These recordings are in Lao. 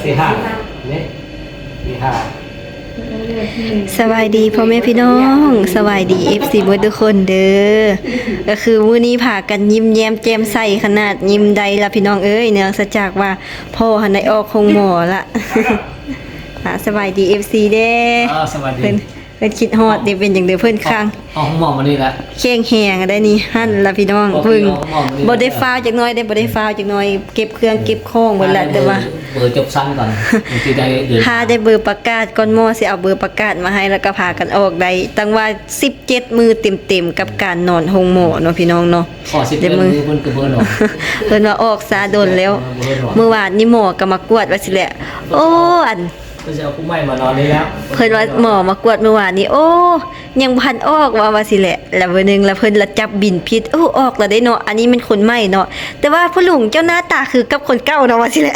ທີ່ຫ້າເດ້ ທີ່ຫ້າ ສະບາຍດີພໍ່ແມ່ພີ່ນ້ອງ ສະບາຍດີເອັຟຊີເບິດທຸກຄົນເດີ. ກໍຄືມື້ນີ້ພາກັນຍິ້ມແຍ້ມແຈ່ມໃສຂະໜາດ, ຍິ້ມໄດ້ລະພີ່ນ້ອງເອີຍ ເນື່ອງຈາກວ່າພໍ່ຫັ້ນໄດ້ອອກໂຮງໝໍລະ. ອ່າ ສະບາຍດີເອັຟຊີເດ້. ອ່າ ສະບາຍດີ. ເພິ່ນ ເພິ່ນຄິດຮອດເດ້ ເປັນຈັ່ງໃດເພິ່ນຄັງ ອອກໂຮງໝໍມື້ນີ້ລະ ແຂງແຮງໄດ໋ນີ້. ຫັ້ນລະພີ່ນ້ອງ ເບິ່ງ ບໍ່ໄດ້ຟ້າວຈັກໜ້ອຍເດ້ ບໍ່ໄດ້ຟ້າວຈັກໜ້ອຍ ເກັບເຄື່ອງເກັບຂອງເບິດລະ ແຕ່ວ່າ ເບີຈົບຊັ້ນກ່ອນ ຊິໄດ້ເດີນ ຖ້າໄດ້ເບີປະກາດກ່ອນໝໍຊິເອົາເບີປະກາດມາໃຫ້ ແລ້ວກໍພາກັນອອກໄດ້. ຕັ້ງວ່າສິບເຈັດມື້ເຕັມໆ ກັບການນອນໂຮງໝໍເນາະພີ່ນ້ອງເນາະ. ເພິ່ນວ່າອອກຊ້າດົນແລ້ວ. ມື້ວານນີ້ໝໍກໍມາກວດວ່າຊີ້ແຫຼະ ໂອ້ ອັນ ເພິ່ນຊິເອົາຜູ້ໃໝ່ມານອນນີ້ແລ້ວ ເພິ່ນວ່າໝໍມາກວດມື້ວານນີ້ ໂອ້ ຍັງບໍ່ທັນອອກວ່າ ວ່າຊີ້ແຫຼະ. ແລ້ວມື້ໜຶ່ງລະເພິ່ນລະຈັບບິນຜິດ ໂອ້ ອອກລະເດ້ເນາະ ອັນນີ້ແມ່ນຄົນໃໝ່ເນາະ ແຕ່ວ່າພໍ່ລຸງເຈົ້າໜ້າຕາຄືກັບຄົນເກົ່າເນາະ ວ່າຊີ້ແຫຼະ.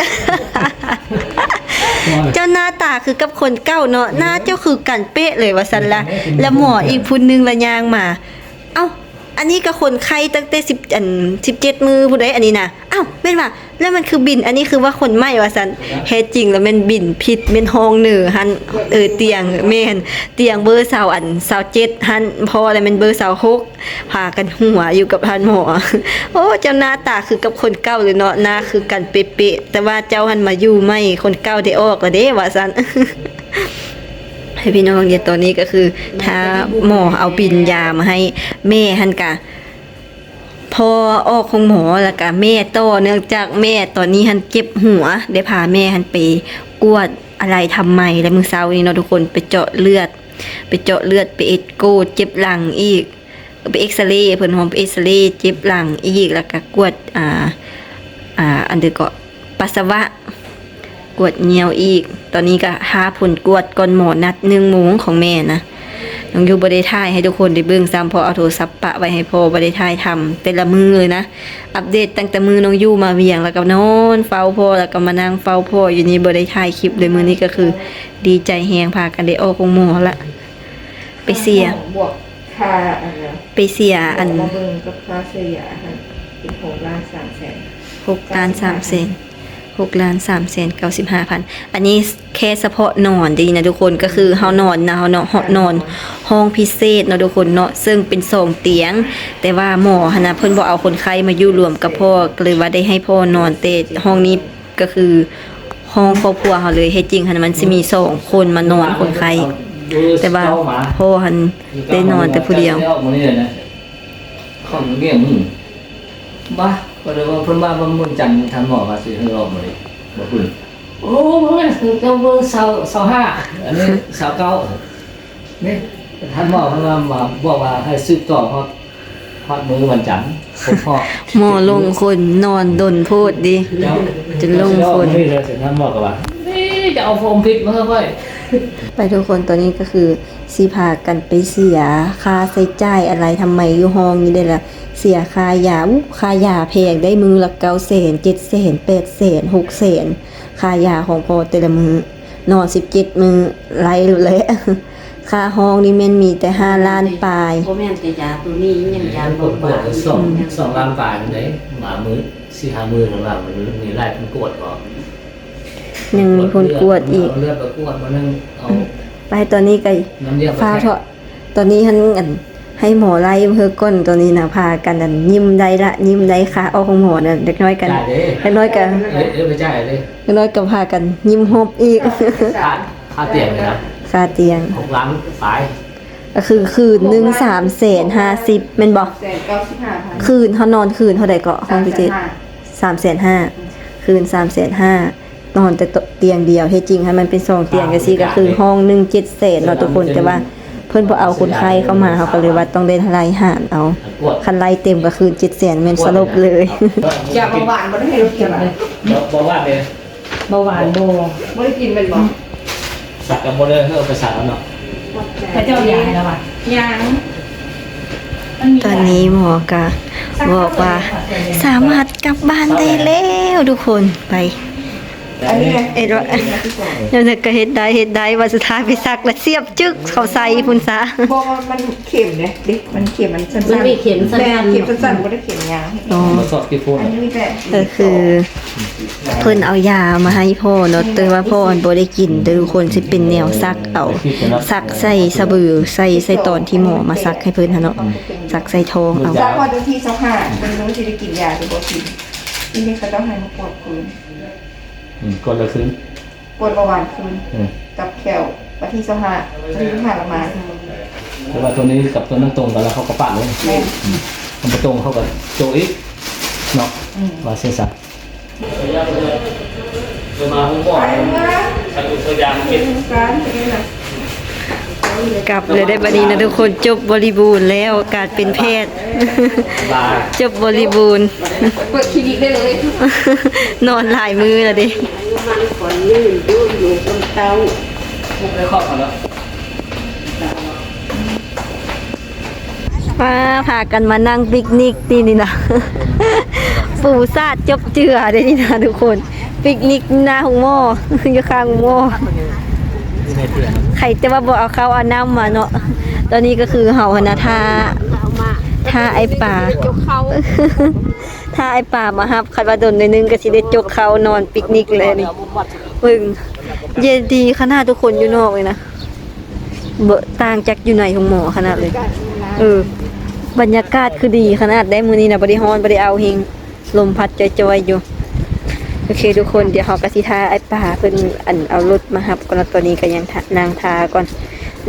ເຈົ້າໜ້າຕາຄືກັບຄົນເກົ່າເນາະ ໜ້າເຈົ້າຄືກັນເປະເລີຍ ວ່າຊັ້ນລະ. ແລ້ວໝໍອີກຜູ້ໜຶ່ງລະຍ່າງມາ ເອົ້າ ອັນນີ້ກໍຄົນໄຂ້ຕັ້ງແຕ່ສິບ ອັນ ສິບເຈັດມື້ພຸ້ນເດ້ ອັນນີ້ນະ. ອ້າວ ແມ່ນວ່າ ແລ້ວມັນຄືບິນ ອັນນີ້ຄືວ່າຄົນໃໝ່ວ່າຊັ້ນ. ແທ້ຈິງແລ້ວແມ່ນບິນຜິດ ແມ່ນຫ້ອງເໜີຫັ້ນ ເອີ ຕຽງ ແມ່ນ ຕຽງເບີຊາວ ອັນ ຊາວເຈັດຫັ້ນ ພໍແລ້ວແມ່ນເບີຊາວຫົກ. ພາກັນຫົວຢູ່ກັບທ່ານໝໍ ໂອ້ ເຈົ້າໜ້າຕາຄືກັບຄົນເກົ່າເລີຍເນາະ ໜ້າຄືກັນເປະໆ ແຕ່ວ່າເຈົ້າຫັ້ນມາຢູ່ໃໝ່ ຄົນເກົ່າໄດ້ອອກລະເດ້ ວ່າຊັ້ນ. ໃຫ້ພີ່ນ້ອງເຫັນຕອນນີ້ກໍຄື ຖ້າໝໍເອົາບິນຢາມາໃຫ້ແມ່ຫັ້ນກະ ພໍ່ອອກໂຮງໝໍ ແລ້ວກະແມ່ຕໍ່ ເນື່ອງຈາກແມ່ຕອນນີ້ຫັ້ນເຈັບຫົວ ໄດ້ພາແມ່ຫັ້ນໄປກວດອະໄລທຳໄມ ແລະ ມື້ເຊົ້ານີ້ເນາະທຸກຄົນ ໄປເຈາະເລືອດ ໄປເຈາະເລືອດ ໄປເອັກໂກ ເຈັບຫຼັງອີກ ໄປເອັກສະເລ ເພິ່ນຮ້ອງໄປເອັກສະເລ ເຈັບຫຼັງອີກ ແລ້ວກະກວດ ອ່າ ອ່າ ອັນເດເກາະ ປັດສະວະ ກວດຍ່ຽວອີກ. ຕອນນີ້ກໍຖ້າຜົນກວດກ່ອນໝໍນັດໜຶ່ງໂມງຂອງແມ່ນະ. ນ້ອງຢູບໍ່ໄດ້ຖ່າຍໃຫ້ທຸກຄົນໄດ້ເບິ່ງຊ້ຳ ເພາະເອົາໂທລະສັບປະໄວ້ໃຫ້ພໍ່ ບໍ່ໄດ້ຖ່າຍທຳແຕ່ລະມື້ເລີຍນະ. ອັບເດດຕັ້ງແຕ່ມື້ນ້ອງຢູມາວຽງ ແລ້ວກໍນອນເຝົ້າພໍ່ ແລ້ວກໍມານັ່ງເຝົ້າພໍ່ຢູ່ນີ້ ບໍ່ໄດ້ຖ່າຍຄລິບເລີຍ. ມື້ນີ້ກໍຄືດີໃຈແຮງ ພາກັນໄດ້ອອກໂຮງໝໍລະ. ໄປເສຍ ບວກຄ່າອັນນະ ໄປເສຍອັນ ໝໍມາເບິ່ງກັບຄ່າເສຍຢາຫັ້ນ ເປັນຫົກລ້ານສາມແສນ ຫົກລ້ານສາມແສນ ຫົກລ້ານສາມແສນເກົ້າສິບຫ້າພັນ. ອັນນີ້ແຄ່ສະເພາະນອນເດ້ນະທຸກຄົນ ກໍຄືເຮົານອນນະ ເຮົາເນາະ ເຮົານອນຫ້ອງພິເສດເນາະທຸກຄົນເນາະ ເຊິ່ງເປັນສອງຕຽງ ແຕ່ວ່າໝໍຫັ້ນນະ ເພິ່ນບໍ່ເອົາຄົນໄຂ້ມາຢູ່ລວມກັບພໍ່ ກໍເລີຍວ່າໄດ້ໃຫ້ພໍ່ນອນແຕ່ຫ້ອງນີ້ ກໍຄືຫ້ອງຄອບຄົວເຮົາເລີຍ. ແທ້ຈິງຫັ້ນມັນຊິມີສອງຄົນມານອນຄົນໄຂ້ ແຕ່ວ່າພໍ່ຫັ້ນໄດ້ນອນແຕ່ຜູ້ດຽວ. ເຂົາເລື່ອງ ບ້າ ກໍເລີຍວ່າເພິ່ນວ່າວັນຈັນທ່ານໝໍວ່າຊິໃຫ້ອອກມື້ນີ້ ບໍ່ເພິ່ນ ໂອ້ ບໍ່ແມ່ນ ເຈົ້າເບິ່ງຊາວ ຊາວຫ້າ ອັນນີ້ຊາວເກົ້າ ນີ້ ທ່ານໝໍເພິ່ນວ່າ ມາບອກວ່າໃຫ້ສືບຕໍ່ຮອດ ຮອດມື້ວັນຈັນ ຄົບຮອບ. ໝໍຫຼົງຄົນ ນອນດົນໂພດເດ ຈົນຫຼົງຄົນ. ນີ້ແຫຼະ ທ່ານໝໍກໍວ່າ ນີ້ຈະເອົາໂຟມພິດມາໃຫ້ຂ້ອຍ. ໄປທຸກຄົນ ຕອນນີ້ກໍຄືຊິພາກັນໄປເສຍຄ່າໃຊ້ຈ່າຍອະໄລທຳໄມຢູ່ຫ້ອງນີ້ເດ້ລະ. ເສຍຄ່າຢາ ອຸ້ ຄ່າຢາແພງໄດ໋ ມື້ລະເກົ້າແສນ ເຈັດແສນ ແປດແສນ ຫົກແສນ ຄ່າຢາຂອງພໍ່ແຕ່ລະມື້. ນອນສິບເຈັດມື້ໄລ່ໂລດແຫຼະ. ຄ່າຫ້ອງນີ້ແມ່ນມີແຕ່ຫ້າລ້ານປາຍ. ບໍ່ແມ່ນແຕ່ຢາໂຕນີ້ ຍັງຢາບຳບັດ ສອງ ສອງລ້ານປາຍເດ້. ມາມື້ສີ່ຫ້າມື້ຫຼັງໆ ມັນມີຫຼາຍຄົນກວດບໍ່? ຍັງມີຄົນກວດອີກ ເອົາເລືອດໄປກວດ ມາໜຶ່ງ ເອົາ ໄປຕອນນີ້ກໍຟ້າວເທາະ. ຕອນນີ້ຫັ້ນ ອັນ ໃຫ້ໝໍໄລ່ເພິ່ນກ່ອນ ຕອນນີ້ນະ ພາກັນ ອັນ ຍິ້ມໄດ້ລະ ຍິ້ມໄດ້ຄ່າອອກໂຮງໝໍນະ. ເດັກນ້ອຍກັນ ເດັກນ້ອຍກໍ ເອີ ເອີ ໄປຈ່າຍເດ້ ເດັກນ້ອຍກໍພາກັນຍິ້ມຮົບອີກ. ຄ່າ ຄ່າຕຽງນະ ຄ່າຕຽງຫົກລ້ານປາຍ ກໍຄືຄືນໜຶ່ງສາມແສນຫ້າສິບ ແມ່ນບໍ່? ຄືນເຮົານອນຄືນເທົ່າໃດເກາະ ຫ້ອງພິເສດ? ສາມແສນຫ້າ ຄືນສາມແສນຫ້າ ນອນແຕ່ຕຽງດຽວ. ແທ້ຈິງຫັ້ນມັນເປັນສອງຕຽງຈັ່ງຊີ້ ກໍຄືຫ້ອງໜຶ່ງເຈັດແສນເນາະທຸກຄົນ ແຕ່ວ່າເພິ່ນບໍ່ເອົາຄົນໄຂ້ເຂົ້າມາ ເຮົາກໍເລີຍວ່າຕ້ອງໄດ້ໄລ່ຫານເອົາ. ຄັນໄລ່ເຕັມກໍຄືເຈັດແສນ ແມ່ນສະຫຼົບເລີຍ. ຢາເບົາຫວານບໍ່ໄດ້ໃຫ້ລາວກິນເລີຍ. ເບົາຫວານເດ້? ເບົາຫວານບໍ່ ບໍ່ໄດ້ກິນແມ່ນບໍ່? ສັກກໍບໍ່ໄດ້ ເຮົາໄປສັກເອົາເນາະ. ຂະເຈົ້າຢາໃຫ້ລະຫວາ? ຍັງ. ຕອນນີ້ໝໍກໍບອກວ່າສາມາດກັບບ້ານໄດ້ແລ້ວທຸກຄົນ. ໄປ ອັນນີ້ນະ ເຮັດວ່າ ແນວນັ້ນກໍເຮັດໄດ້ ເຮັດໄດ້ ວ່າສຸດທ້າຍໄປສັກແລ້ວສຽບຈຶກເຂົ້າໃສ່ພຸ້ນຊະ. ບໍ່ ມັນເຂັມເດ້ ເດ້ ມັນເຂັມມັນສັ້ນໆ ມັນມີເຂັມສັ້ນໆ ແມ່ນ ເຂັມສັ້ນໆ ບໍ່ໄດ້ເຂັມຍາວ. ອໍ ອັນນີ້ແບບ ກໍຄືເພິ່ນເອົາຢາມາໃຫ້ພໍ່ເນາະ ແຕ່ວ່າພໍ່ມັນບໍ່ໄດ້ກິນ ແຕ່ທຸກຄົນຊິເປັນແນວສັກເອົາ ສັກໃສ່ສະບື ໃສ່ ໃສ່ຕອນທີ່ໝໍມາສັກໃຫ້ເພິ່ນຫັ້ນເນາະ ສັກໃສ່ທ້ອງເອົາ. ສັກຮອດວັນທີຊາວຫ້າ ເພິ່ນບໍ່ຮູ້ຊິໄດ້ກິນຢາຫຼືບໍ່ກິນ. ນີ້ເຂົາເຈົ້າໃຫ້ມາກວດຄືນ ອືມ ກວດລະຄືນ ກວດເບົາຫວານຄືນ ອືມ ກັບແຂ້ວ ວັນທີຊາວຫ້າ ວັນທີຊາວຫ້າລະມາ. ແຕ່ວ່າຕົວນີ້ກັບຕົວນັ້ນຕົງກັນແລ້ວ ເຂົາກໍປະລົງ. ແມ່ນ ອືມ ມັນບໍ່ຕົງ ເຂົາກໍໂຈະອີກເນາະ. ອືມ ວ່າຊັ້ນຊະ. ເດີນມາໂຮງໝໍ ໄປມາ ໃສ່ຖົງຢາງກິນ ກັບເລີຍໄດ໋ບັດນີ້ນະທຸກຄົນ. ຈົບບໍລິບູນແລ້ວ ການເປັນແພດ ຈົບບໍລິບູນ ເປີດຄລີນິກໄດ້ເລີຍ ນອນຫຼາຍມື້ແລ້ວເດ້. ປາ ພາກັນມານັ່ງປິກນິກຕິນີ້ນະ ປູສາດຈົບເຈື່ອເດ້ນີ້ນະທຸກຄົນ. ປິກນິກໜ້າໂຮງໝໍ ຢູ່ຂ້າງໂຮງໝໍ ໃຄແຕ່ວ່າບໍ່ເອົາເຂົ້າເອົານ້ຳມາເນາະ. ຕອນນີ້ກໍຄືເຮົາຫັ້ນນະ ຖ້າ ຖ້າອ້າຍປາ ຖ້າອ້າຍປາມາຮັບ ຄັນວ່າດົນໜ້ອຍໜຶ່ງກໍຊິໄດ້ຈົກເຂົ້ານອນປິກນິກແລ້ວນີ້. ເບິ່ງ ເຢັນດີຂະໜາດທຸກຄົນ ຢູ່ນອກນີ້ນະ ບໍ່ຕ່າງຈາກຢູ່ໃນໂຮງໝໍຂະໜາດເລີຍ. ເອີ ບັນຍາກາດຄືດີຂະໜາດໃດ໋ ມື້ນີ້ນະ ບໍ່ໄດ້ຮ້ອນ ບໍ່ໄດ້ອ້າວເຮງ ລົມພັດຈ່ອຍໆຢູ່. ໂອເຄທຸກຄົນ ດຽວເຮົາກໍຊິຖ້າອ້າຍປາເພິ່ນ ອັນ ເອົາລົດມາຮັບກ່ອນເນາະ. ຕອນນີ້ກໍຍັງຖ້າ ນັ່ງຖ້າກ່ອນ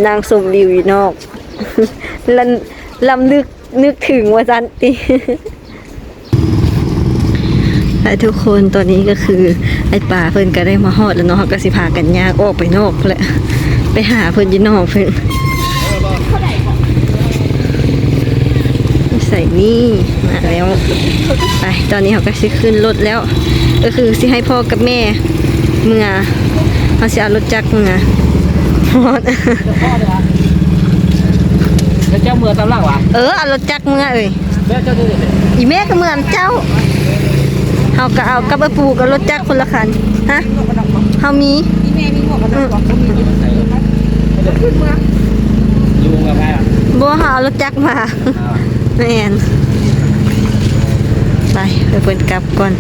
ນັ່ງຊົມວິວຢູ່ນອກ ລຳ ລຳລຶກ ນຶກເຖິງວ່າຊັ້ນຕິ. ໄປທຸກຄົນ ຕອນນີ້ກໍຄືອ້າຍປາເພິ່ນກໍໄດ້ມາຮອດແລ້ວເນາະ. ເຮົາກໍຊິພາກັນຍ່າງອອກໄປນອກພຸ້ນແຫຼະ ໄປຫາເພິ່ນຢູ່ນອກພຸ້ນ. ໃສ່ນີ້ ມາແລ້ວ. ໄປ ຕອນນີ້ເຮົາກໍຊິຂຶ້ນລົດແລ້ວ ກໍຄືຊິໃຫ້ພໍ່ກັບແມ່ເມືອ ເຮົາຊິເອົາລົດຈັກເມືອ. ຮອດ ແລ້ວເຈົ້າເມືອຕາມຫຼັງຫວາ? ເອີ ເອົາລົດຈັກເມືອເອີຍ. ແມ່ເຈົ້າຢູ່ໃສ? ອີແມ່ກໍເມືອນຳເຈົ້າ. ເຮົາກໍເອົາກັບອ້າຍປູກັບລົດຈັກຄົນລະຄັນ. ຮະ? ເຮົາມີ. ອີແມ່ມີໝວກກັນນັອກບໍ່? ບໍ່ມີ. ຂຶ້ນເມືອ. ຢູ່ເມືອໃຜຫວາ? ບໍ່ ເຮົາເອົາລົດຈັກມາ. ອ້າວ ແມ່ນ. ໄປ ໃຫ້ເພິ່ນກັບກ່ອນ.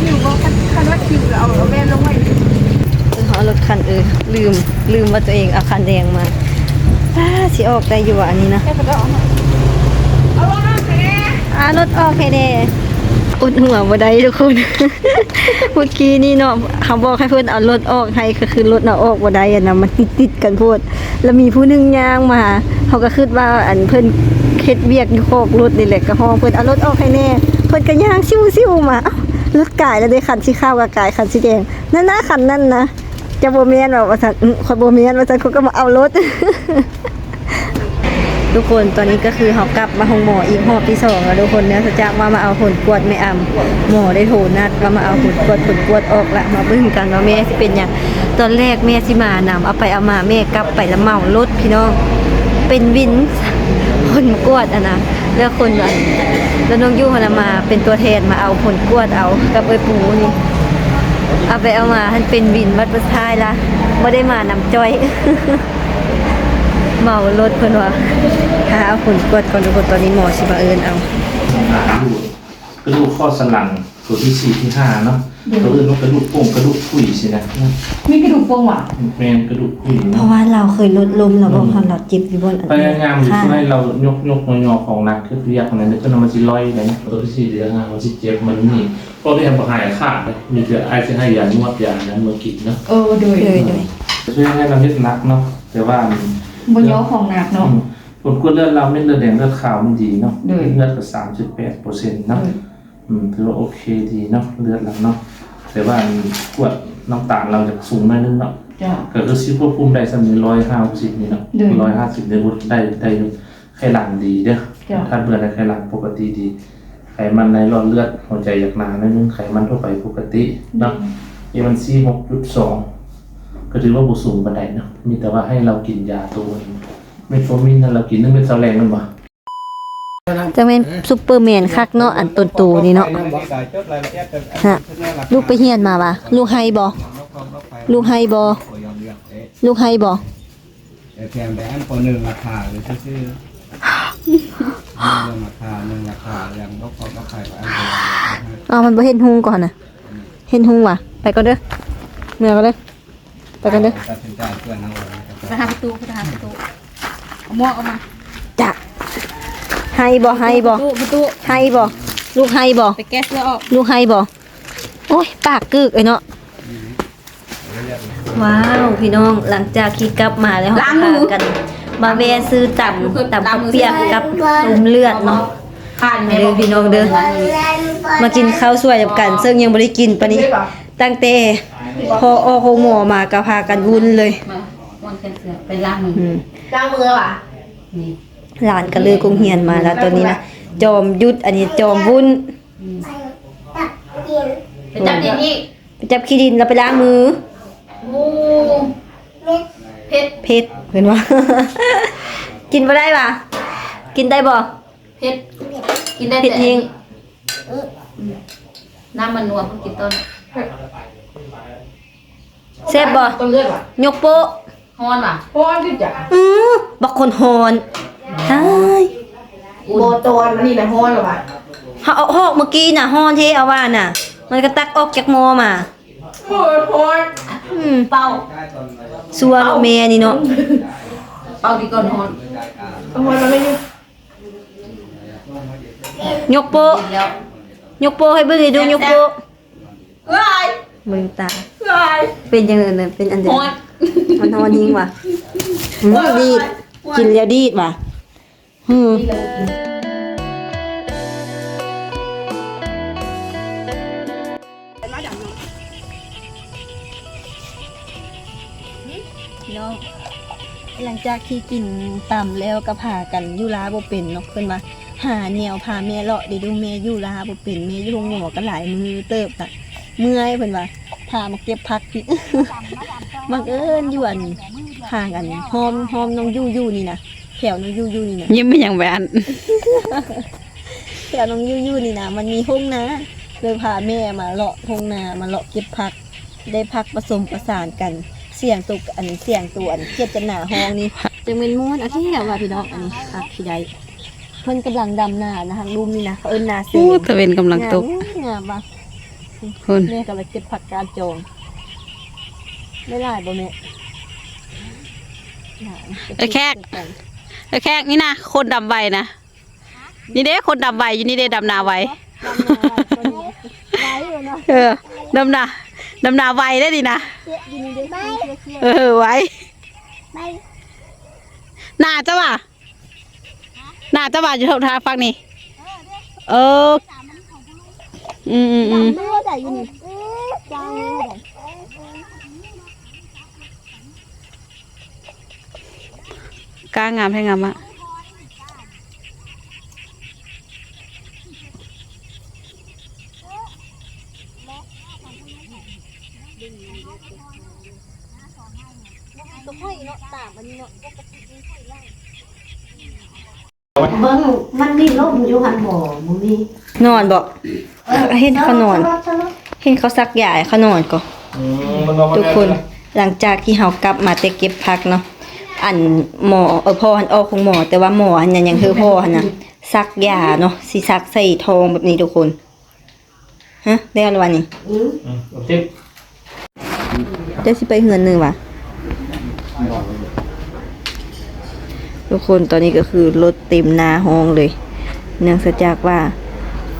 ຫິວບໍ່? ຄັນ ຄັນວ່າຫິວກໍເອົາ ເອົາແວ່ນລົງໄວ້. ເອີ ເຮົາເອົາລົດຄັນ ເອີ ລືມ ລືມວ່າຕົວເອງເອົາຄັນແດງມາ. ປ້າ ຊິອອກໄດ້ຢູ່ຫວາອັນນີ້ນະ? ເອົາລົດອອກໃຫ້ແດ່ ອ່າ ລົດອອກໃຫ້ແດ່. ອົດຫົວບໍ່ໄດ້ທຸກຄົນ ເມື່ອກີ້ນີ້ເນາະ ເຮົາບອກໃຫ້ເພິ່ນເອົາລົດອອກໃຫ້ ກໍຄືລົດນະອອກບໍ່ໄດ້ຫັ້ນນະ ມັນຕິດໆກັນໂພດ. ແລ້ວມີຜູ້ໜຶ່ງຍ່າງມາ ເຮົາກໍຄິດວ່າ ອັນ ເພິ່ນເຮັດວຽກຢູ່ຄອກລົດນີ້ແຫຼະ ກໍຮ້ອງເພິ່ນເອົາລົດອອກໃຫ້ແດ່ ເພິ່ນກໍຍ່າງຊິວໆມາ. ເອົ້າ ລົດກາຍແລ້ວເດ້ ຄັນສີຂາວກໍກາຍ ຄັນສີແດງ ນັ້ນນະ ຄັນນັ້ນນະ. ເຈົ້າບໍ່ແມ່ນຫວາ ວ່າຊັ້ນ. ອື ຂ້ອຍບໍ່ແມ່ນ ວ່າຊັ້ນ ຂ້ອຍກໍມາເອົາລົດ. ທຸກຄົນ ຕອນນີ້ກໍຄືເຮົາກັບມາໂຮງໝໍອີກຮອບທີສອງແລ້ວທຸກຄົນ. ເນື່ອງຈາກວ່າມາເອົາຜົນກວດແມ່ອຳ ໝໍໄດ້ໂທນັດວ່າມາເອົາຜົນກວດ ຜົນກວດອອກລະ. ມາເບິ່ງກັນວ່າແມ່ຊິເປັນຫຍັງ. ຕອນແລກແມ່ຊິມານຳ ເອົາໄປເອົາມາແມ່ກັບໄປລະເໝົາລົດພີ່ນ້ອງ ເປັນວິນຜົນກວດຫັ້ນນະ. ແລ້ວຄົນ ແລ້ວນ້ອງຢູ່ຫັ້ນນະມາເປັນຕົວແທນມາເອົາຜົນກວດເອົາກັບເອື້ອຍປູນີ້. ເອົາໄປເອົາມາຫັ້ນເປັນວິນ ບັດສຸດທ້າຍລະບໍ່ໄດ້ມານຳຈ້ອຍ. ເໝົາລົດເພິ່ນວ່າ. ຫາເອົາຜົນກວດກ່ອນທຸກຄົນ ຕອນນີ້ໝໍຊິມາເອີ້ນເອົາ. ກະດູກຂໍ້ສັນຫຼັງ ຕົວທີສີ່ ທີຫ້າເນາະ ໂດຍ ເຂົາເອີ້ນວ່າກະດູກໂປ່ງ ກະດູກຄຸຍຊີ້ນະ. ມີກະດູກໂປ່ງຫວາ? ແມ່ນ ກະດູກຄຸຍເນາະ ເພາະວ່າລາວເຄີຍລົດລົ້ມແລ້ວບໍ່ ອືມ ເຮົາເຈັບຢູ່ບ່ອນອັນ ພະຍາຍາມຢູ່ ໃຫ້ລາວຍົກໆຍໍໆຂອງໜັກ ເຮັດວຽກຫັ້ນນະ ເພິ່ນວ່າມັນຊິລອຍໄດ້. ຕົວທີສີ່ ທີຫ້າ ມັນຊິເຈັບ ມັນນີ້ ເພາະໄດ້ບໍ່ຫາຍຂາດເດ້ ມີແຕ່ອ້າຍຊິໃຫ້ຢານວດ ຢາອັນນັ້ນມາກິນເນາະ. ເອີ ໂດຍ ໂດຍ ໂດຍ ຊ່ວຍໃຫ້ລາວເຮັດໜັກເນາະ ແຕ່ວ່າ ບໍ່ຍໍຂອງໜັກເນາະ ອືມ ຜົນກວດເລືອດລາວ ເມັດເລືອດແດງ ເລືອດຂາວມັນດີເນາະ ໂດຍ ເລືອດກໍສາມສິບແປດເປີເຊັນເນາະ ໂດຍ ອືມ ຖືວ່າໂອເຄດີເນາະ ເລືອດລາວເນາະ. ແຕ່ວ່າ ອືມ ກວດນ້ຳຕານລາວຈະສູງໜ້ອຍໜຶ່ງເນາະ ເຈົ້າ ກໍຄືຊິຄວບຄຸມໄດ້ສ່ຳນີ້ ຮ້ອຍຫ້າສິບນີ້ເນາະ ໂດຍ ຮ້ອຍຫ້າສິບນີ້ ໄດ້ ໄດ້ຢູ່ ໄຂຫຼັງດີເດີ້ ເຈົ້າ ທາດເບື່ອນ ໄຂຫຼັງປົກກະຕິດີ ໄຂມັນໃນຫຼອດເລືອດ ຫົວໃຈຢາກໜາໜ້ອຍໜຶ່ງ ໄຂມັນທົ່ວໄປປົກກະຕິເນາະ ໂດຍ ເອວັນຊີ ຫົກຈຸດສອງ ກໍຖືວ່າບໍ່ສູງປານໃດເນາະ ມີແຕ່ວ່າໃຫ້ລາວກິນຢາໂຕ ເມັດໂຟມິນ ໃຫ້ລາວກິນໜຶ່ງເມັດເຊົ້າແລງແມ່ນບໍ່? ຈັກແມ່ນຊຸບເປີແມນຄັກເນາະ ອັນຕົນໂຕນີ້ເນາະ. ຮະ ລູກໄປຮຽນມາຫວາ? ລູກໄຫ້ບໍ່? ລູກໄຫ້ບໍ່? ລູກໄຫ້ບໍ່? ແຕ່ແຖມແຕ່ອັນ ປ.ໜຶ່ງ ລາຄາຢູ່ຊື່ໆ ໜຶ່ງລາຄາ ໜຶ່ງລາຄາ ຢ່າງບໍ່ເຂົ້າກັບໃຜກໍອັນດຽວ. ອ້າວ ມັນບໍ່ເຫັນຮຸງກໍຫັ້ນນະ ເຫັນຮຸງຫວາ? ໄປກ່ອນເດີ ເມືອກ່ອນເດີ ໄປກ່ອນເດີ. ຕັດສິນໃຈເພື່ອນເຮົາ ໄປຫາປະຕູ ໄປຫາປະຕູ ເອົາໝວກອອກມາ. ຈະ ໄຫ້ບໍ່? ໄຫ້ບໍ່? ປະຕູ ປະຕູ ໄຫ້ບໍ່? ລູກໄຫ້ບໍ່? ໄປແກະເສື້ອອອກ ລູກໄຫ້ບໍ່? ໂອ້ຍ ປາກກຶກເອີຍເນາະ. ວ້າວ ພີ່ນ້ອງ ຫຼັງຈາກທີ່ກັບມາແລ້ວ ລ້າງມື ພາກັນມາແວ່ຊື້ຕຳ ຕຳເຂົ້າປຽກກັບຕົ້ມເລືອດເນາະ. ມາເດີພີ່ນ້ອງເດີ ມາກິນເຂົ້າສວຍນຳກັນ ເຊິ່ງຍັງບໍ່ໄດ້ກິນປານນີ້ ຕັ້ງແຕ່ພໍອອກໂຮງໝໍມາກໍພາກັນວຸ່ນເລີຍ. ໄປລ້າງມື ອືມ ລ້າງມືຫວາ? ນີ້ ຫຼານກໍເລີກໂຮງຮຽນມາແລ້ວຕອນນີ້ນະ ຈອມຢຸດ ອັນນີ້ຈອມວຸ່ນ. ອືມ ໄປຈັບດິນອີກ ໄປຈັບຂີ້ດິນແລ້ວໄປລ້າງມື. ໂອ້ ເຜັດ ເຜັດ ເພິ່ນວ່າ ກິນບໍ່ໄດ້ຫວາ? ກິນໄດ້ບໍ່? ເຜັດ ກິນໄດ້ແຕ່ເຜັດແຮງ. ອືມ ນ້ຳມັນນົວ ເພິ່ນກິນຕອນ ແຊບບໍ່? ຕົ້ມເລືອດຫວາ? ຍົກໂປ້. ຮ້ອນຫວາ? ຮ້ອນຄືກັນ. ອື ບັກຄົນຮ້ອນ ຕາຍ. ບໍ່ຕອນ ອັນນີ້ນະຮ້ອນແລ້ວຫວາ? ເຮົາເອົາອອກມື້ກີ້ນະ ຮ້ອນແທ້ ເອົາວ່ານະ ມັນກໍຕັກອອກຈາກໝໍ້ມາ. ໂອ້ຍ ຮ້ອນ. ອືມ ເປົ່າ ຊົ່ວເນາະແມ່ນີ້ເນາະ. ເປົ່າດີກ່ອນຮ້ອນ ເອົາຮ້ອນມາເລີຍ. ຍົກໂປ້ ຍົກໂປ້ໃຫ້ເບິ່ງໃຫ້ດູ ຍົກໂປ້. ເອີຍ ເບິ່ງຕາ ເອີຍ ເປັນຈັ່ງໃດນະ? ເປັນອັນໃດ? ຮ້ອນ ມັນຮ້ອນແຮງຫວາ? ອືມ ດີດ ກິນແລ້ວດີດຫວາ? ອືມ ພີ່ນ້ອງ ຫຼັງຈາກທີ່ກິນຕຳແລ້ວກໍພາກັນຢູ່ລາບໍ່ເປັນເນາະ. ເພິ່ນວ່າຫາແນວພາແມ່ເລາະເດດູ ແມ່ຢູ່ລາບໍ່ເປັນ ແມ່ຢູ່ໂຮງໝໍກໍຫຼາຍມື້ເຕີບລະ ເມື່ອຍ ເພິ່ນວ່າ ພາມາເກັບຜັກ ບັງເອີນຢູ່ອັນ ຂ້າງອັນ ຮ່ອມ ຮ່ອມນ້ອງຢູ່ຢູ່ນີ້ນະ ແຖວນ້ອງຢູ່ຢູ່ນີ້ນະ. ຍິ້ມເປັນຫຍັງແບບນັ້ນ? ແຖວນ້ອງຢູ່ຢູ່ນີ້ນະ ມັນມີທົ່ງນາ ເລີຍພາແມ່ມາເລາະທົ່ງນາ ມາເລາະເກັບຜັກ ໄດ້ຜັກປະສົມປະສານກັນ ສຽງໂຕ ອັນ ສຽງໂຕ ອັນ ເຂດຈັນໜາຮ້ອງນີ້ ຈັ່ງແມ່ນມ່ວນ ອາ ແທ້ວ່າພີ່ນ້ອງ. ອັນນີ້ຄັກທີ່ໄດ້ ເພິ່ນກຳລັງດຳນານະ ທາງລຸ່ມນີ້ນະ ເຂົາເອີ້ນນາເຊ. ໂອ້ ຕາເວັນກຳລັງຕົກ ງາມ ງາມວ່າ ພຸ້ນ ແມ່ກຳລັງເກັບຜັກກາດຈອງ. ໄດ້ຫຼາຍບໍ່ແມ່? ຫຼາຍ. ເອີ ແຂກ ເອີ ແຂກ ນີ້ນະ ຄົນດຳໄວນະ ນີ້ເດ້ ຄົນດຳໄວຢູ່ນີ້ເດ້ ດຳນາໄວ. ດຳນາໄວ ໄວຢູ່ເນາະ. ເອີ ດຳນາ ດຳນາໄວເດ້ນີ້ນະ. ເອີ ໄວ. ໜ້າຈະວ່າ ໜ້າຈະວ່າຢູ່ທາງຝັ່ງນີ້. ເອີ ອືມໆໆ ກ້າງາມແທ້ງາມມາກ. ເບິ່ງ ມັນມີລົມຢູ່ຫັ້ນບໍ່? ບໍ່ມີ. ນອນບໍ່? ເອີ ເຫັນເຂົານອນ ເຫັນເຂົາສັກຢາໃຫ້ເຂົານອນກໍ. ອືມ ທຸກຄົນ ຫຼັງຈາກທີ່ເຮົາກັບມາແຕ່ເກັບຜັກເນາະ ອັນໝໍ ເອີ ພໍ່ຫັ້ນອອກໂຮງໝໍ ແຕ່ວ່າໝໍຫັ້ນຍັງ ຍັງເຮີພໍ່ຫັ້ນນະ ສັກຢາເນາະ ຊິສັກໃສ່ທ້ອງແບບນີ້ທຸກຄົນ. ຮະ ແລ້ວລະວະນີ້? ອືມ ອືມ ໂອເຄ. ເຈົ້າຊິໄປເຮືອນເນີຫວາ? ທຸກຄົນ ຕອນນີ້ກໍຄືລົດເຕັມໜ້າຫ້ອງເລີຍ ເນື່ອງຈາກວ່າ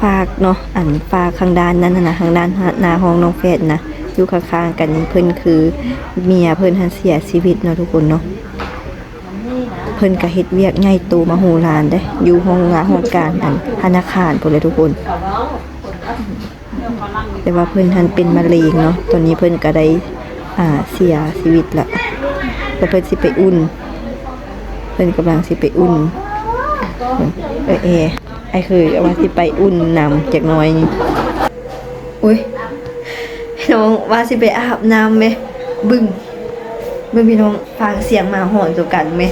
ຝາກເນາະ ອັນຝາກທາງດ້ານນັ້ນນະ ທາງດ້ານໜ້າຫ້ອງນ້ອງແຟດນະ ຢູ່ຂ້າງໆກັນນີ້ ເພິ່ນຄືເມຍເພິ່ນຫັ້ນເສຍຊີວິດເນາະ ທຸກຄົນເນາະ. ເພິ່ນກະເຮັດວຽກໃຫຍ່ໂຕມະໂຫລານເດ້ ຢູ່ຫ້ອງລາ ຫ້ອງການ ອັນ ທະນາຄານພຸ້ນແຫຼະທຸກຄົນ. ແຕ່ວ່າເພິ່ນຫັ້ນເປັນມະເຮັງເນາະ ຕອນນີ້ເພິ່ນກະໄດ້ ອ່າ ເສຍຊີວິດລະ ແລ້ວເພິ່ນຊິໄປອຸ່ນ ເພິ່ນກຳລັງຊິໄປອຸ່ນ ເອີ ແອ ອ້າຍເຂີຍວ່າຊິໄປອຸ່ນນຳຈັກໜ້ອຍນີ້. ໂອ້ຍ ນ້ອງວ່າຊິໄປອາບນ້ຳແມະ ບຶ້ງ ເບິ່ງພີ່ນ້ອງ ຟັງສຽງໝາຫອນຕົວກັນແມະ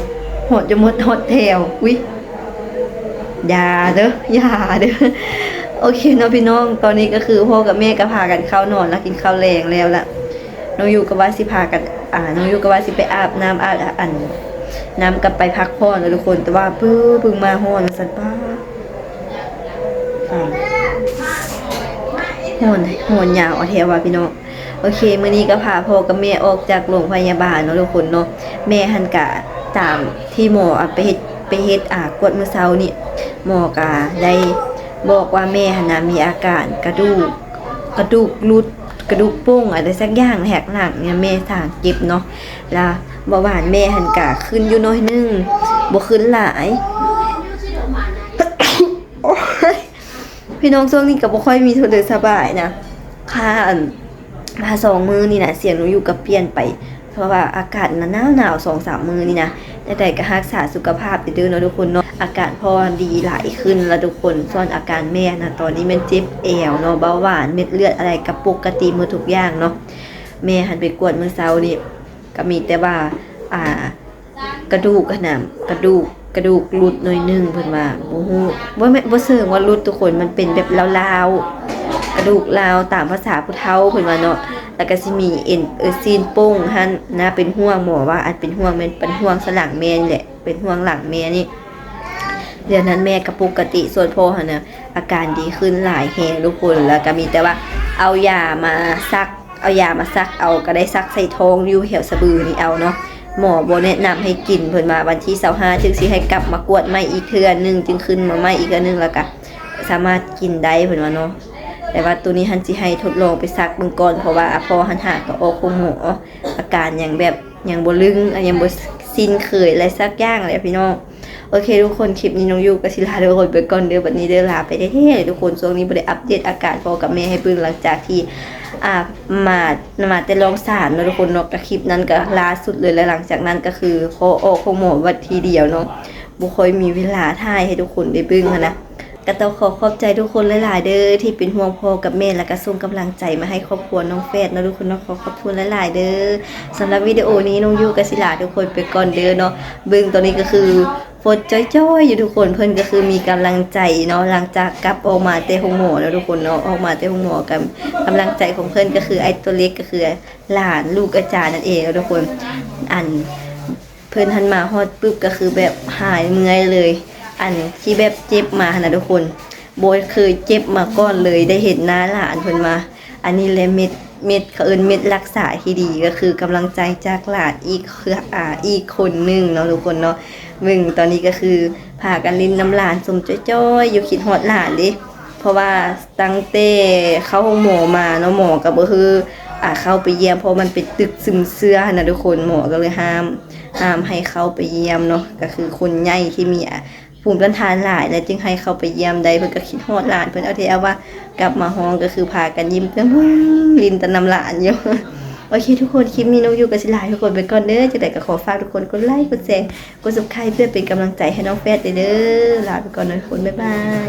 ຫອນຈົນໝົດຮອດແຖວ. ອຸ້ຍ ຢ່າເດີ ຢ່າເດີ. ໂອເຄເນາະພີ່ນ້ອງ, ຕອນນີ້ກໍຄືພໍ່ກັບແມ່ກໍພາກັນເຂົ້ານອນລະ ກິນເຂົ້າແລງແລ້ວລະ. ນ້ອງຢູກໍວ່າຊິພາກັນ ອ່າ ນ້ອງຢູກໍວ່າຊິໄປອາບນ້ຳ ອາບ ອັນ ນ້ຳກັບໄປພັກຜ່ອນເນາະທຸກຄົນ, ແຕ່ວ່າປຶ້ ເພິ່ງມາຮ້ອນວ່າຊັ້ນ ປ້າ ຮ້ອນ ຮ້ອນຍາວເອົາແທ້ວ່າພີ່ນ້ອງ. ໂອເຄ ມື້ນີ້ກໍພາພໍ່ກັບແມ່ອອກຈາກໂລງພະຍາບານເນາະທຸກຄົນເນາະ. ແມ່ຫັ້ນກະຕາມທີ່ໝໍ ອາ ໄປເຮັດ ໄປເຮັດ ອາ ກວດມື້ເຊົ້ານີ້ ໝໍກະໄດ້ບອກວ່າແມ່ຫັ້ນນະມີອາການກະດູກ ກະດູກຫຼຸດ ກະດູກໂປ່ງ ອະໄລສັກຢ່າງແຖກຫຼັງນີ້ ແມ່ສ້າງເຈັບເນາະ. ລະເບົາຫວານແມ່ຫັ້ນກະຂຶ້ນຢູ່ໜ້ອຍໜຶ່ງ ບໍ່ຂຶ້ນຫຼາຍ. ໂອ້ຍ ພີ່ນ້ອງ ຊ່ວງນີ້ກໍບໍ່ຄ່ອຍມີໂທໃດສະບາຍນະ ຄ່າ ອັນ ມາສອງມື້ນີ້ນະ ສຽງນ້ອງຢູກໍປ່ຽນໄປ ເພາະວ່າອາກາດມັນໜາວໆ ສອງສາມມື້ນີ້ນະ. ຈັ່ງໃດກໍຮັກສາສຸຂະພາບເດີເນາະທຸກຄົນເນາະ. ອາການພໍ່ດີຫຼາຍຂຶ້ນລະທຸກຄົນ, ສ່ວນອາການແມ່ນະ ຕອນນີ້ແມ່ນເຈັບແອວເນາະ, ເບົາຫວານ, ເມັດເລືອດອະໄລກໍປົກກະຕິໝົດທຸກຢ່າງເນາະ. ແມ່ຫັ້ນໄປກວດມື້ເຊົ້ານີ້ ກໍມີແຕ່ວ່າ ອ່າ ກະດູກຫັ້ນນະ ກະດູກ ກະດູກຫຼຸດໜ້ອຍໜຶ່ງ ເພິ່ນວ່າ ບໍ່ຮູ້ ບໍ່ແມ່ນ ບໍ່ເຊີງວ່າຫຼຸດທຸກຄົນ, ມັນເປັນແບບລາວໆ ກະດູກລາວຕາມພາສາຜູ້ເຖົ້າເພິ່ນວ່າເນາະ. ແລ້ວກໍຊິມີເອັນ ເອີ ຊີ້ນໂປ່ງຫັ້ນນະ. ເປັນຫ່ວງ ໝໍວ່າອັນເປັນຫ່ວງແມ່ນເປັນຫ່ວງສະຫຼັງແມ່ນີ້ແຫຼະ ເປັນຫ່ວງຫຼັງແມ່ນີ້. ດຽວນັ້ນແມ່ກໍປົກກະຕິ, ສ່ວນພໍ່ຫັ້ນນະ ອາການດີຂຶ້ນຫຼາຍແຮງທຸກຄົນ. ແລ້ວກໍມີແຕ່ວ່າເອົາຢາມາສັກ ເອົາຢາມາສັກເອົາ ກໍໄດ້ສັກໃສ່ທ້ອງຢູ່ແຖວສະບືນີ້ເອົາເນາະ. ໝໍບໍ່ແນະນຳໃຫ້ກິນ, ເພິ່ນວ່າວັນທີຊາວຫ້າຈຶ່ງຊິໃຫ້ກັບມາກວດໃໝ່ອີກເທື່ອໜຶ່ງ, ຈຶ່ງຂຶ້ນມາໃໝ່ອີກເທື່ອໜຶ່ງ ແລ້ວກະສາມາດກິນໄດ້ ເພິ່ນວ່າເນາະ. ແຕ່ວ່າໂຕນີ້ຫັ້ນຊິໃຫ້ທົດລອງໄປສັກເບິ່ງກ່ອນ, ເພາະວ່າ ອາ ພໍ່ຫັ້ນຫາກໍອອກໂຮງໝໍ ອາການຍັງແບບ ຍັງບໍ່ລຶ້ງ ຍັງບໍ່ຊິນເຄີຍອະໄລສັກຢ່າງເລີຍພີ່ນ້ອງ. ໂອເຄທຸກຄົນ, ຄລິບນີ້ນ້ອງຢູກໍຊິລາທຸກຄົນໄປກ່ອນເດີ ບັດນີ້ເດີ. ລາໄປແທ້ໆເລີຍທຸກຄົນ, ຊ່ວງນີ້ບໍ່ໄດ້ອັບເດດອາການພໍ່ກັບແມ່ໃຫ້ເບິ່ງ ຫຼັງຈາກທີ່ ອ່າ ມາ ມາແຕ່ລອງສາມເນາະທຸກຄົນເນາະ. ກໍຄລິບນັ້ນກໍລ່າສຸດເລີຍ, ແລະ ຫຼັງຈາກນັ້ນກໍຄືພໍ່ອອກໂຮງໝໍວັດທີດຽວເນາະ, ບໍ່ຄ່ອຍມີເວລາຖ່າຍໃຫ້ທຸກຄົນໄດ້ເບິ່ງຫັ້ນນະ. ກໍຕ້ອງຂໍຂອບໃຈທຸກຄົນຫຼາຍໆເດີ ທີ່ເປັນຫ່ວງພໍ່ກັບແມ່ ແລ້ວກໍສົ່ງກຳລັງໃຈມາໃຫ້ຄອບຄົວນ້ອງແຟດເນາະທຸກຄົນເນາະ. ຂໍຂອບຄຸນຫຼາຍໆເດີ. ສຳລັບວິດີໂອນີ້ນ້ອງຢູກໍຊິລາທຸກຄົນໄປກ່ອນເດີເນາະ. ເບິ່ງຕອນນີ້ກໍຄື ຟົດຈ່ອຍໆຢູ່ທຸກຄົນ, ເພິ່ນກໍຄືມີກຳລັງໃຈເນາະ ຫຼັງຈາກກັບອອກມາແຕ່ໂຮງໝໍເນາະທຸກຄົນເນາະ. ອອກມາແຕ່ໂຮງໝໍ ກຳ ກຳລັງໃຈຂອງເພິ່ນກໍຄືໄອ້ຕົວເລັກ ກໍຄືຫຼານລູກອາຈານນັ້ນເອງເນາະທຸກຄົນ. ອັນ ເພິ່ນຫັ້ນມາຮອດປຶບກໍຄືແບບຫາຍເມື່ອຍເລີຍ, ອັນທີ່ແບບເຈັບມາຫັ້ນນະທຸກຄົນ ບໍ່ເຄີຍເຈັບມາກ່ອນເລີຍ ໄດ້ເຫັນໜ້າຫຼານເພິ່ນມາ. ອັນນີ້ແຫຼະເມັດ ເມັດ ເຂົາເອີ້ນເມັດລັກສາທີ່ດີ ກໍຄືກຳລັງໃຈຈາກຫຼານອີກເຄືອ ອາ ອີກຄົນໜຶ່ງເນາະທຸກຄົນເນາະ. ເບິ່ງຕອນນີ້ກໍຄືພາກັນຫຼິ້ນນຳຫຼານຊົມຈ້ອຍໆຢູ່ ຄິດຮອດຫຼານເດ້ ເພາະວ່າຕັ້ງແຕ່ເຂົ້າໂຮງໝໍມາເນາະ ໝໍກໍບໍ່ໃຫ້ ອາ ເຂົ້າໄປຢ້ຽມ ເພາະມັນເປັນຕຶກຊຶມເຊື້ອຫັ້ນນະທຸກຄົນ. ໝໍກໍເລີຍຫ້າມ ຫ້າມໃຫ້ເຂົ້າໄປຢ້ຽມເນາະ, ກໍຄືຄົນໃຫຍ່ທີ່ມີ ອາ ພູມຕ້ານທານຫຼາຍ ແລ້ວຈຶ່ງໃຫ້ເຂົ້າໄປຢ້ຽມໄດ້. ເພິ່ນກໍຄິດຮອດຫຼານເພິ່ນເອົາແທ້ເອົາວ່າ, ກັບມາຫ້ອງກໍຄືພາກັນຍິ້ມແກ້ມ ຫຼິ້ນແຕ່ນຳຫຼານຢູ່. ໂອເຄທຸກຄົນ, ຄລິບນີ້ນ້ອງຢູກໍຊິລາທຸກຄົນໄປກ່ອນເດີ. ຈັ່ງໃດກໍຂໍຝາກທຸກຄົນກົດໄລ ກົດແຊ ກົດ Subscribe ເພື່ອເປັນກຳລັງໃຈໃຫ້ນ້ອງແຟດເດີ. ລາໄປກ່ອນເນາະທຸກຄົນ, ບາຍບາຍ.